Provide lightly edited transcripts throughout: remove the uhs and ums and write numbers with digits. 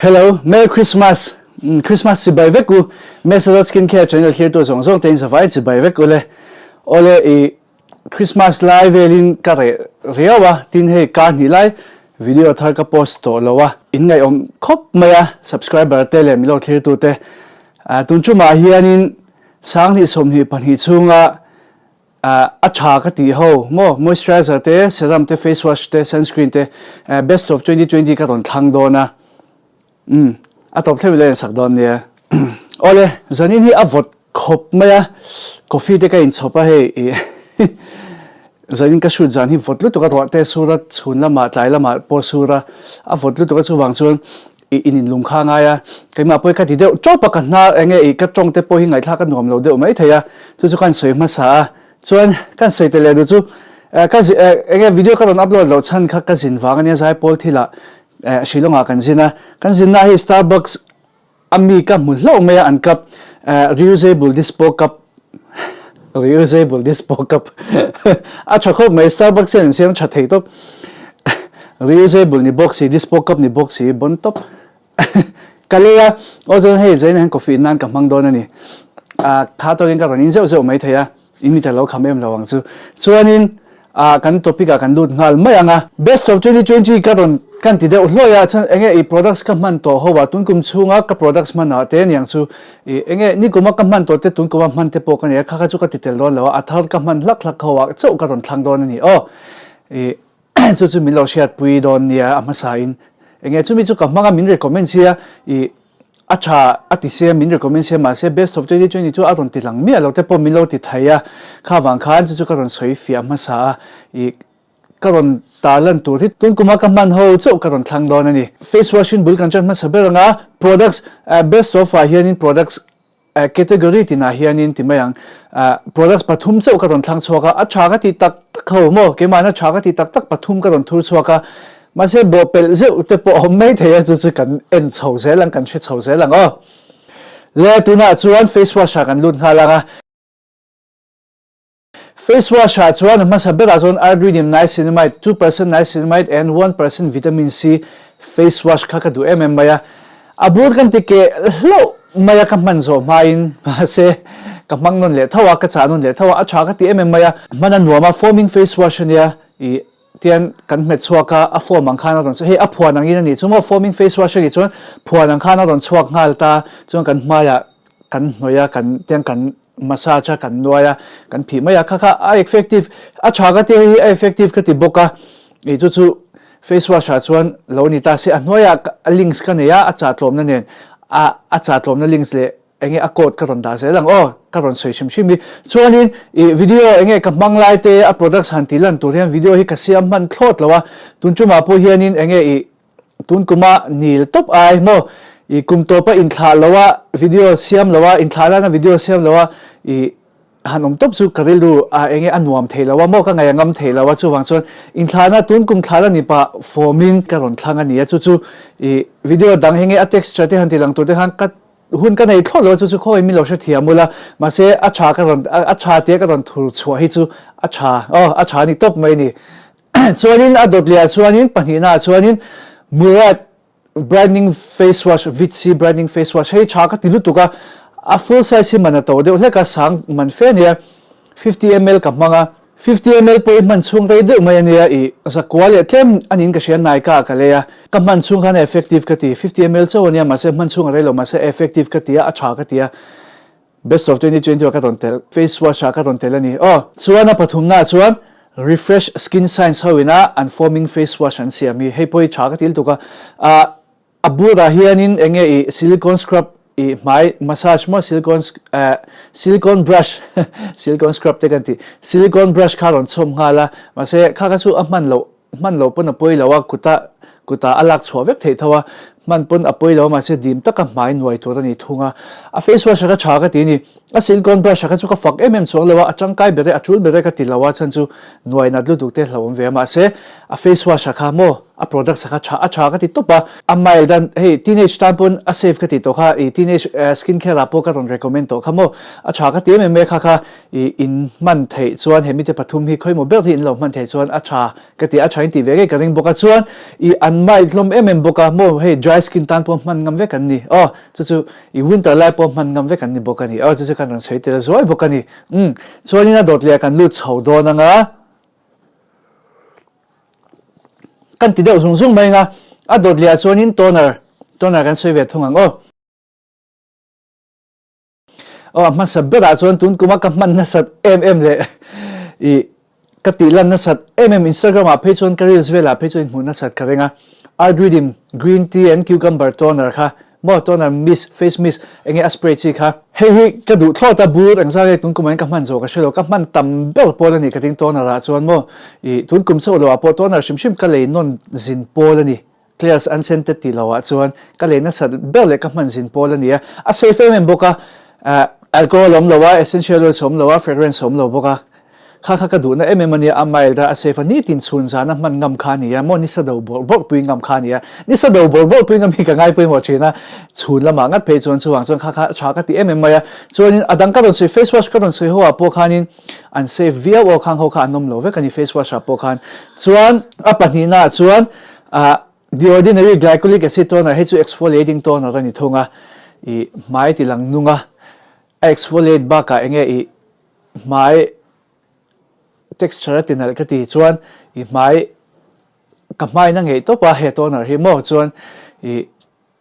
Hello, Merry Christmas. Mm, Christmas chibai vek u. Mesalot Skin Care channel thlir tu zawng zawng te in zavai chibai vek u le. Ole i Christmas lai velin ka reh riau a, tin hei kar hnih lai video thar ka post tawh lo a, in ngaihawm khawp mai a, subscriber te leh milo thlir tu te. Tun chumah hianin 20 22 chhunga a tha ka tih ho maw moisturizer te, serum te, face wash te, sunscreen te best of 2020 ka rawn thlang dawn a, umm a tawp thleng ila insak dawn nia. Awle zanin hi a vawt khawp mai a, coffee te ka inchhawp a hei ih zanin ka shoot zan hi vawt lutuk a ruah te sur a chhun lamah tlai lamah pawh sur a, a vawt lutuk a chuvang chuan ih in inlung kha a ngai a, keimah pawh hi ka ti deuh tawp a ka hnar eng nge ih ka tawng te pawh hi ngaihthlak a nuam lo deuh mai thei a, chu chu ka han sawi hmasa a, chuan ka han sawi tel leh duh chu ka eng nge video ka rawn upload loh chhan kha ka zin vang a nia zaipawl thilah Shillong ah kan zin a, kan zinna hi Starbucks a mi ka hmu hlauh mai a an cup reusable dispo cup reusable dispo cup a tha khawp mai Starbucks hian an siam tha thei tawp reusable ni bawk si dispo cup ni bawk si bon tawp ka lei a aw chuan hei zain hian coffee in nan ka hmang dawn a ni a kha tawkin ka rawn in zeuh zeuh mai thei a in mi ta lo kham em lo ang chu chuanin Ah kan topic ah kan lut nghal mai ang a. Best of 2020 ka rawn kan ti deuh hlawi a, chuan enge i products ka hman tawh ho a, tun kum chhunga ka products hman ah te aniang chu i enge nikuma ka hman tawh te tun kuma hman te pawh ka nei a, kha kha chu ka ti tel dawn lo a, a thar ka hman hlak hlak ho ah chauh ka rawn thlang dawn a ni aw. I chu chu min lo hriatpui dawn nia a hmasa in enge chumi chu ka hmang a min recommend sia i A tha a ti sia min recommend sia mahse best of 2020 chu a rawn ti lang miah lo te pawh min lo ti thei a, kha vang khan chu chu ka rawn sawi fiah hmasa a, ih ka rawn ta lan tur hi tun kuma ka hman ho chauh ka rawn thlang dawn a ni. Face wash in bul kan ṭan hmasa ber ang a, products best of ah hianin products category tinah hianin ti mai ang, products pathum chauh ka rawn thlang chhuak a, a tha ka ti tak tak ho maw, keimahna tha ka ti tak tak pathum ka rawn thur chhuak a, Mahse bawhpelh zeuh te pawh a awm mai thei a, chu chu kan en chho zel ang, kan hre chho zel ang aw. Le tunah chuan face wash ah kan lut nghal ang a. Face wash ah chuan a hmasa berah chuan Argridium Niacinamide, 2% Niacinamide and 1% Vitamin C face wash kha ka duh em em mai a. A bur kan ti keh hlauh mai a ka hman zawh hmain mahse ka hmang nawn leh tho a, ka chah nawn leh tho a, a tha ka ti em em mai a. Hman a nuam a, foaming face wash ania ih Tian kan hmet chhuak a, a foam ang khan a rawn chhuak, hei a phuan angin a nih chu maw, foaming face wash a nih chuan phuan ang khan a rawn chhuak nghal ta, chuan kan hmaiah kan hnawih a, kan tiang kan massage a, kan nuai a, kan phih mai a, kha kha a effective, a tha ka tia hi a effective ka ti bawk a, ih chu chu face wash ah chuan lo ni ta se, a hnuaiah a links ka nei a, a chah tlawmna nen a a chah tlawmna links leh Enge a code ka rawn dah zel ang aw, ka rawn sawi hrim hrim hi. Chuanin ih video enge ka hmang lai te a products han tih lan tur hian video hi ka siam hman thlawt lo a, tun tumah pawh hianin enge ih tun kuma nil tawp ai maw ih kum tawpa inthlah lo a video siam lo a inthlah lana video siam lo a ih han awm tawp chu ka rilru a enge a nuam thei lo a maw ka ngaih a ngam thei lo a chuvang chuan inthlahna tun kum thlah la ni pah fawmin ka rawn thlang a ni a chu chu ih video dang enge a texture te han tih lang tur te khan ka Hun ka nei thlawt lo chu chu khawi min lo hrethiam ula, mahse a tha ka rawn a tha tia ka rawn thur chhuah hi chu a tha aw a tha ni tawp mai ni. Chuanin a dawt lehah chuanin pahnihnaah chuanin Murad brightening face wash Vit C brightening face wash hei tha ka ti lutuk a, a full size hi man a to deuh hlek a sang man fe ania 50 ml ka hmang a, 50 ml pawh i hman chhung rei deuh mai ania i zakua leh tlem anin ka hria Nykaa ka lei a, ka hman chhung khan a effective ka ti, 50 ml chauh ania mahse hman chhung a rei lo mahse a effective ka ti a, a tha ka ti a, best of 2020 ah ka rawn tel, face wash ah ka rawn tel a ni aw. Chuan a pathumna ah chuan Refresh Skin Science ho ina an foaming face wash an siam hi hei pawh hi tha ka ti lutuk a, ah A bulah hianin eng nge i silicone scrub i hmai massage maw silicone eh silicone brush silicone scrub te kan ti silicone brush kha a rawn chhawm nghal a mahse kha kha chu a hman loh hman loh pawn a pawi lo a kuta kutah a lak chhuah vek theih tho a hman pawn a pawi lo a mahse dim taka hmai nuai tur a ni thung a a face wash a kha tha ka ti a ni a silicone brush a kha chu ka fak em em chuang lo a a tangkai ber e a tul ber e ka ti lo a chhan chu nuai nat lutuk te hlauhawm ve a mahse a face wash a kha maw. A products kha tha a tha ka ti tawp a, a mild a, hei teenage tan pawn a safe ka ti tawh kha, ih teenage skin care ah pawh ka rawn recommend tawh kha maw, a tha ka ti em em e kha kha ih in hman theih chuan he mite pathum hi khawimaw ber hi in lo hman theih chuan a tha ka ti a, a tha in tih ve ngei ka ring bawk a, chuan ih an mild hlawm em em bawk a maw, hei dry skin tan pawh hman ngam vek an ni aw, chu chu ih winter lai pawh hman ngam vek an ni bawk a ni aw, chu chu kan rawn sawi tel zuai bawk a ni, umm chuanin a dawt leh ah kan lut chho dawn ang a. Kan ti deuh zung zung mai anga a dawt leh ah chuanin toner toner kan sawi ve thung ang aw. Aw a hmasa berah chuan tun kuma ka hman nasat em em leh i ka tih lan nasat em em Instagram ah phei chuan ka reels velah phei chuan hmuh nasat ka ring a Art Rhythm green tea and cucumber toner kha Maw toner mist, face mist, enge a spray chi kha. Hei hi ka duh thlawt a bur engzah nge tun kum ah hian ka hman zawh ka hre lo, ka hman tam ber pawl a ni ka ding toner ah chuan maw ih tun kum chauh lo ah pawh toner hrim hrim ka lei nawn zin pawl a ni, Klairs unscented tih lo ah chuan ka lei nasat ber leh ka hman zin pawl a ni a, a safe em em bawk a, ah alcohol awm lo a, essential oils awm lo a, fragrance awm lo bawk a. Kha kha ka duhna em em a nia, a mild a, a safe a, nitin chhun zana hman ngam kha a nia, maw nisa do bawrh bawrh pui ngam kha a nia, nisa do bawrh bawrh pui ngam hi ka ngai pawimawh thin a, chhun lamah ngat phei chuan chuvang chuan kha kha tha ka ti em em mai a, chuanin a dang ka rawn sawi face wash ka rawn sawi ho ah pawh khanin an safe viau aw khang ho kha an awm lo vek a ni face wash ah pawh khan, chuan a pahnihna ah chuan ah The Ordinary Glycolic Acid Toner hei chu exfoliating toner a ni thung a, ih hmai ti lang nung a, a exfoliate bakah enge ih Hmai texture a ti nalh ka ti chuan i hmai ka hmain a ngeih tawp a he toner hi maw chuan i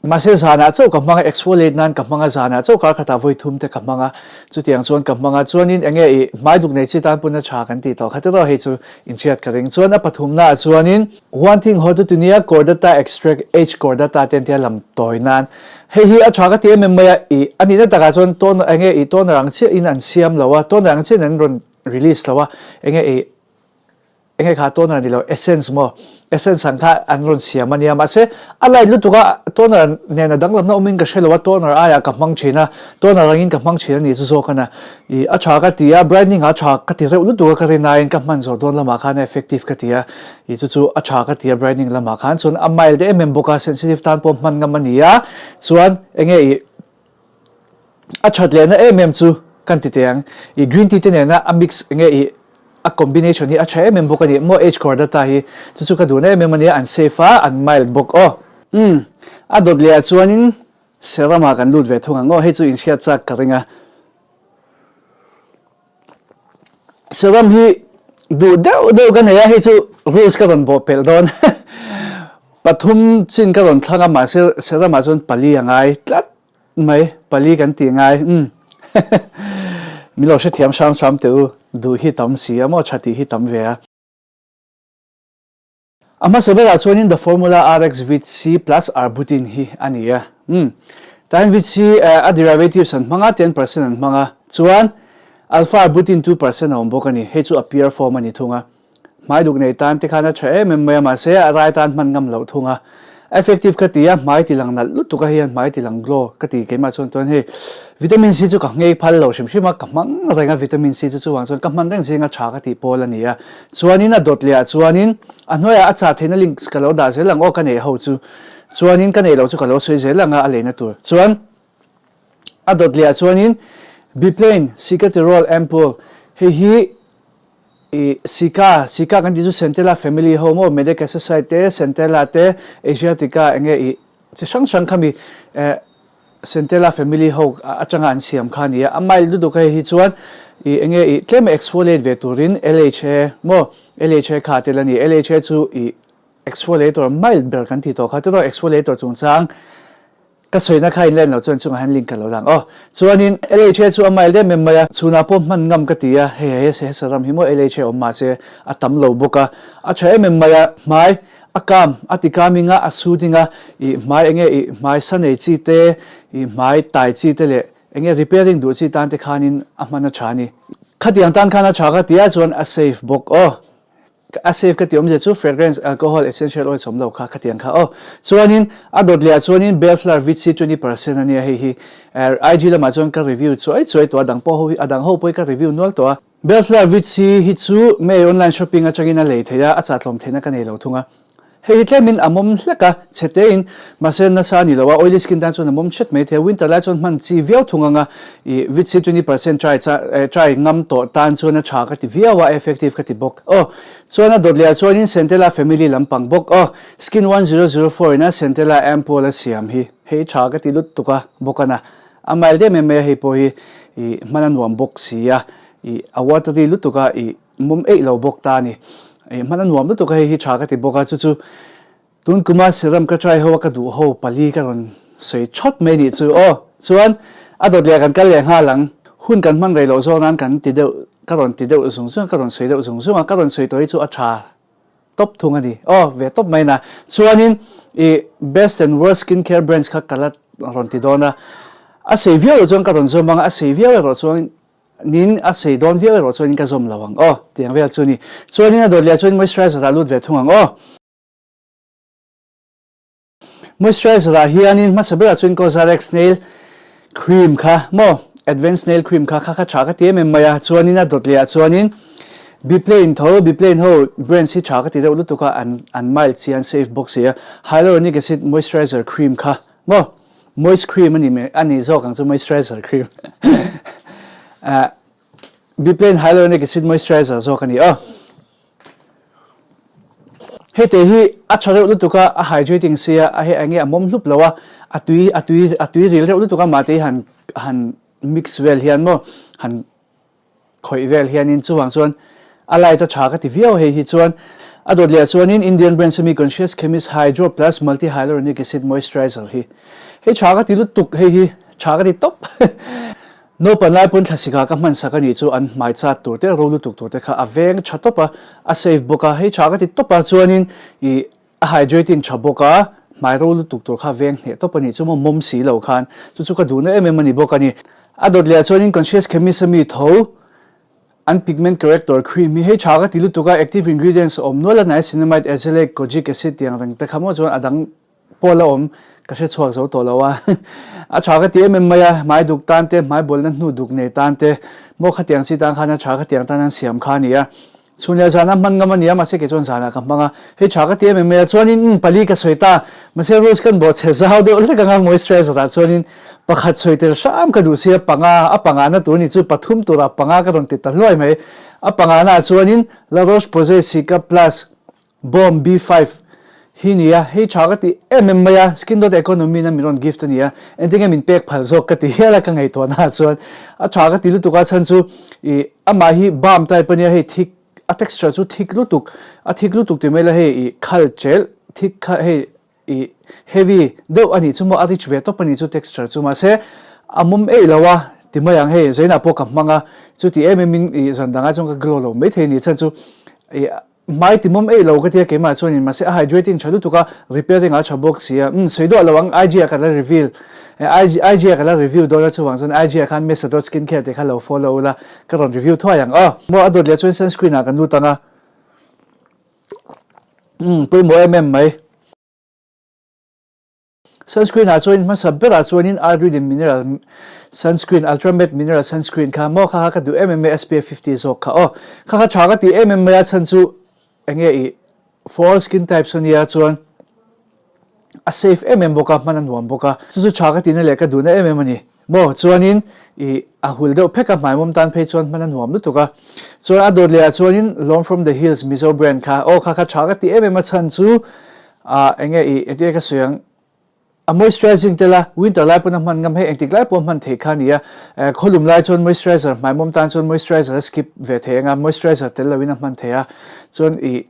mahse zanah chauh ka hmang a exfoliate nan ka hmang a zanah chauh kar khatah vawi thum te ka hmang a chutiang chuan ka hmang a chuanin enge i hmai duk nei chi tan pawn a tha kan tih tawh kha tiraw hei chu inhriat ka ring chuan a pathumna ah chuanin One thing Hotutuniya Cordata extract H Cordata te an tia lam tawi nan Hei hi a tha ka ti em em mai a, ih a nihna takah chuan toner enge ih toner ang chiah in an siam lo a, toner ang chiah in an rawn release lo a, enge ih enge kha toner ni lo essence maw essence ang kha an rawn siam a nia mahse a light lutuk a toner nen a danglamna awmin ka hre lo a toner aiah ka hmang thin a toner angin ka hmang thin a nih chu zawk a na ih a tha ka ti a brightening ah a tha ka ti reuh lutuk a ka rin aiin ka hman zawh dawn lamah khan a effective ka ti a. Ih chu chu a tha ka ti a brightening lamah khan chuan a mild em em bawk a sensitive tan pawh hman ngam a ni a chuan enge ih a that lehna em em chu kan ti teh ang ih green tea te nena a mix enge ih a combination hi a tha em em bawk a ni maw age cordata hi chu chu ka duhna em em a nia an safe a an mild bawk aw. Umm a dawt leh ah chuanin serum ah kan lut ve thung ang aw hei chu inhriat chak ka ring a. Serum hi duh deuh deuh ka nei a, hei chu rules ka rawn bawh pelh dawn. Pathum chin ka rawn thlang a, mahse serum ah chuan pali a ngai tlat mai, pali kan tih ngai. Umm min lo hrethiam hram hram teh u, duh hi tam si a maw, tha tih hi tam ve a. A hmasa berah chuanin The Formula RX Vit C plus Arbutin hi a ni a. Umm. Tah hian Vit C a derivatives an hmang a, 10% an hmang a. Chuan Alpha Arbutin 2% a awm bawk a ni. Hei chu a pure form a ni thung a. Hmai duk nei tan te khan a tha em em mai a, mahse a rai tan hman ngam loh thung a. Effective ka ti a, hmai ti lang nalh lutuk a hian hmai ti lang glow ka ti keimah chuan chuan hei Vitamin C chu ka nghei phal lo hrim hrim a, ka hmang reng a Vitamin C chu chuvang chuan ka hman reng zinga tha ka tih pawl a ni a. Chuanin a dawt leh ah chuanin a hnuaiah a chah theihna links ka lo dah zel ang aw ka neih ho chu. Chuanin ka neih loh chu ka lo sawi zel ang a a leina tur. Chuan a dawt leh ah chuanin Biplane Cicaterol Ampoule hei hi ih Sika, Sika kan tih chu Centella family ho maw Madecassoside te Centella te Asiatica enge ih chi hrang hrang khami eh Centella family ho atanga an siam kha a ni a, a mild lutuk hei hi chuan ih enge ih tlem a exfoliate ve turin LHA maw LHA kha a tel a ni, LHA chu ih exfoliator mild ber kan tih tawh kha tiraw exfoliator chungchang ka sawina kha in len loh chuan chungah hian link ka lo lang aw chuanin LHA chu a mild em em mai a chhunah pawh hman ngam ka ti a hei hei he saram hi maw LHA awm mahse a tam lo bawk a a tha em em mai a hmai A kam, a ti kaming a, a soothing a, ih hmai enge ih hmai sa nei chi te, ih hmai tai chi te leh enge repairing duh chi tan te khanin a hman a tha a ni. Khatiang tan khan a tha ka ti a chuan a safe bawk aw. A safe ka ti awmzia chu fragrance, alcohol, essential oils awm lo kha khatiang kha aw. Chuanin a dawt leh ah chuanin Bellflower Vit-C 20% a nia hei hi. IG lamah chuan ka review chuai chuai tawh a dang pawh ho hi a dang ho pawh hi ka review nual tawh a. Bellflower Vit-C hi chu May online shopping atangin a lei theih a, a chahtlawm theihna ka nei lo thung a. Hei hi tlemin a mawm hlek a, chhe tein, mahse nasa a ni lo a, oily skin tan chuan a mawm hret mai thei a, winter lai chuan hman chi viau thung ang a, ih vit C 20% try cha try ngam tawh tan chuan a tha ka ti viau a, effective ka ti bawk. Aw, chuan a dawt leh ah chuanin Centella family lampang bawk. Aw, skin 1004 ina Centella ampoule a siam hi hei tha ka ti lutuk a bawk a na, a mild em em mai a hei pawh hi ih hman a nuam bawk si a, ih a watery lutuk a ih Mawm eih lo bawk ta a ni. Ih hman a nuam lutuk a hei hi tha ka ti bawk a, chu chu tun kuma serum ka try ho a ka duh ho pali ka rawn sawi thawt mai nih chu aw. Chuan a dawt leh kan kal leh nghal ang. Hun kan hman rei loh zawk nan kan ti deuh ka rawn ti deuh zung zung a, ka rawn sawi deuh zung zung a, ka rawn sawi tawh hi chu a tha tawp thung a ni aw ve tawp mai na. Chuanin ih best and worst skin care brands kha ka la rawn ti dawn a, a sei viau loh chuan ka rawn zawm ang a, a sei viau erawh chuan Nin a sei dawn viau erawh chuanin ka zawm lo ang aw tiang vel chu ni. Chuanin a dawt leh chuan moisturizer ah lut ve thung ang aw. Moisturizer ah hianin hmasa berah chuan Cosrx nail cream kha maw advanced nail cream kha kha kha tha ka ti em em mai a. Chuanin a dawt leh ah chuanin Beplain tho Beplain ho brands hi tha ka ti deuh lutuk a an an mild si an safe bawk si a. Hyaluronic acid moisturizer cream kha maw Moist cream a ni mai a ni zawk ang chu moisturizer cream ah Beplain hyaluronic acid moisturizer zawk a ni aw. Hei te hi a tha reuh lutuk a a hydrating sia a hei enge a mawm hlup lo a a tui a tui a tui ril reuh lutuk a mahte hi han han mix vel hian maw han Khawih vel hianin chuvang chuan a light a tha ka ti viau hei hi chuan a dawt leh chuanin Indian brand semi conscious chemist hydro plus multi hyaluronic acid moisturizer hi hei tha ka ti lutuk hei hi tha ka ti tawp Naupan lai pawn thlasik ah ka hman sak a nih chu an hmai chat tur te ro lutuk tur te kha a veng tha tawp a a safe bawk a hei tha ka ti tawp a chuanin ih A hydrating tha bawk a, hmai ro lutuk tur kha veng hneh tawp a nih chu maw mawm si lo khan chu chu ka duhna em em a ni bawk a ni. A dawt leh ah chuanin Conscious Chemist a mi tho an pigment corrector cream hi hei tha ka ti lutuk a, active ingredients a awm nual a, niacinamide, azelaic, kojic acid tih ang reng te kha maw chuan a dang pawh la awm ka hre chhuak zo tawh lo a. A tha ka ti em em mai a, hmai duk tan te, hmai bawlna hnu duk nei tan te maw khatiang chi tan khan a tha khatiang tan an siam kha a ni a. Chhun leh zanah hman ngam a nia, mahse kei chuan zanah ka hmang a, hei tha ka ti em em mai a, chuanin umm pali ka sawi ta, mahse rules kan bawh chhe zau deuh hlek anga moisturizer ah chuanin pakhat sawi tel hram ka duh sia, panga a panga na tur ni chu pathum turah panga ka rawn ti ta hluai mai, a panga na ah chuanin La Roche-Posay Cica Plus Bawm B5 hi nia, hei tha ka ti em em mai a, Skin dot Economy na min rawn gift a nia, engtin nge min pek phal zawk ka ti hial a ka ngaihtuahna ah chuan a tha ka ti lutuk a chhan chu ih amah hi balm type a nia hei thik a texture chu thik lutuk a thik lutuk ti mai la hei ih khal chelh thik kha hei ih heavy deuh a nih chu maw a rich ve tawp a nih chu texture chu mahse a mawm eih lo a ti mai ang hei zainah pawh ka hmang a chuti em em in ih zan dangah chuan ka glow lo maithei a nih chhan chu ih Hmai ti mawm eih lo ka tia keimah chuanin mahse a hydrating tha lutuk a, repairing a tha bawk si a, umm sawi duah lo ang IG ah ka la reveal eh IG ah ka la review dawn a chuvang chuan IG ah khan Mesa dot skincare tih kha lo follow ula ka rawn review thuai ang aw. Maw a dawt leh chuan sunscreen ah kan lut ang a, umm pawimawh em em mai. Sunscreen ah chuan hmasa berah chuanin Argridin mineral sunscreen ultra matte mineral sunscreen kha maw kha kha ka duh em em mai SPF 50 zawk kha aw kha kha tha ka ti em em mai a chhan chu enge i for all skin types ania chuan a safe em em bawk a hman a nuam bawk a chu chu tha ka tihna leh ka duhna em em a ni maw chuanin i a hul deuh phek a hmaimawm tan phei chuan hman a nuam lutuk a chuan a dawt leh ah chuanin Lorn from the Hills Mizo brand kha aw kha kha tha ka ti em em a chhan chu Ah enge i engtin ka sawi ang a moisturizing tel a winter lai pawn a hman ngam hei engtik lai pawh a hman theih kha a ni a eh khawlum lai chuan moisturizer hmaimawm tan chuan moisturizer a skip ve thei anga moisturizer tel lo in a hman thei a chuan i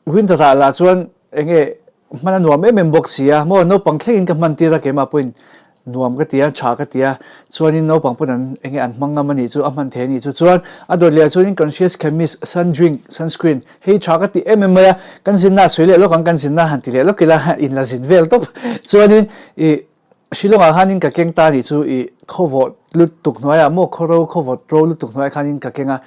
winter ah lah chuan enge hman a nuam em em bawk si a maw naupang thleng in ka hman tir a keimah pawhin Nuam ka ti a, tha ka ti a, chuanin naupang pawn an enge an hmang ngam a nih chu, a hman thei a nih chu. Chuan a dawt leh ah chuanin Conscious Chemist Sun Drink Sunscreen hei tha ka ti em em mai a, kan zinna a sawi leh lawk ang, kan zinna han ti leh lawk ila in la zin vel tawp. Chuanin ih Shillong ah khanin ka keng ta a nih chu, ih khawvawt lutuk hnuaiah maw khawro khawvawt ro lutuk hnuaiah khanin ka keng a,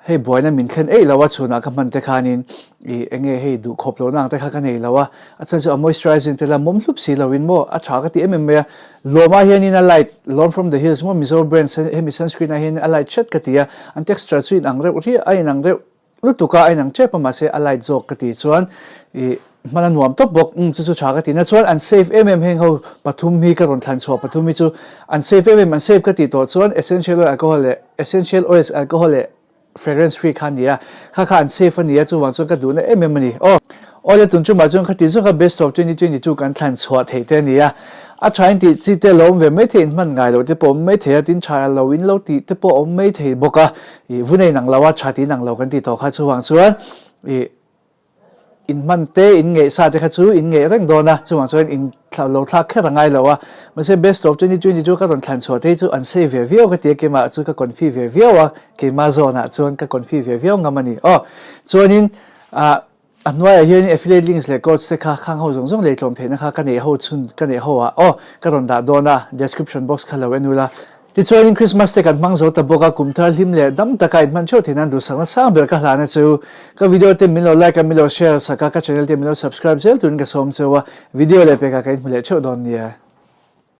Hei buaina min thlen eih lo a chhunah ka hman te khanin ih enge hei duh khawp lohna ang te kha ka nei lo a, a chhan chu a moisturizing te la mawm hlup si loin maw a tha ka ti em em mai a, lawmah hianin a light Lorn from the hills maw Mizo brand hemi sunscreen ah hianin a light hret ka ti a, an texture chu inang reuh riah a inang reuh. lutuk a, a inang tep a mahse a light zawk ka ti chuan ih hman a nuam tawp bawk. Umm chu chu tha ka ti na chuan an safe em em heng ho pathum hi ka rawn thlan chhuah pathum hi chu an safe em em an safe ka tih tawh chuan essential oil alcohol leh essential oils alcohol leh Fragrance free kha a ni a, kha kha an safe a ni a, chuvang chuan ka duhna em em a ni. Aw. Awle tun chumah chuan khati zawka best of 2022 kan thlan chhuah theih te a ni a, a tha in tih chi te lo awm ve mai thei in hman ngai loh te pawh awm mai thei a, tin tha lo in lo tih te pawh a awm mai thei bawk a, ih vunei nang lo a, tha tih nang lo kan tih tawh kha chuvang chuan ih In hman te, in ngeih sa te kha chu in ngeih reng dawn a, chuvang chuan in lo thlak kher a ngai lo a. Mahse best of 2020 chu ka rawn thlan chhuah te hi chu an sei ve viau ka ti a, keimah chu ka confi ve viau a, keimah zawnah chuan ka confi ve viau ngam a ni. Aw, chuanin ah a hnuaiah hianin affiliate links leh codes te kha khang ho zawng zawng lei tlawm theihna kha ka neih ho chhun ka neih ho ah aw ka rawn dah dawn a, description box kha lo en ula. Tichuanin Krismas te kan hmang zo ta bawk a, kum thar hlim leh dam taka inhman theuh theih nan duhsakna sang ber ka hlan a chu. Ka video te min lo like a, min lo share sak a, ka channel te min lo subscribe zel turin ka sawm cheu a, video leh pekah ka inhmu leh theuh dawn nia.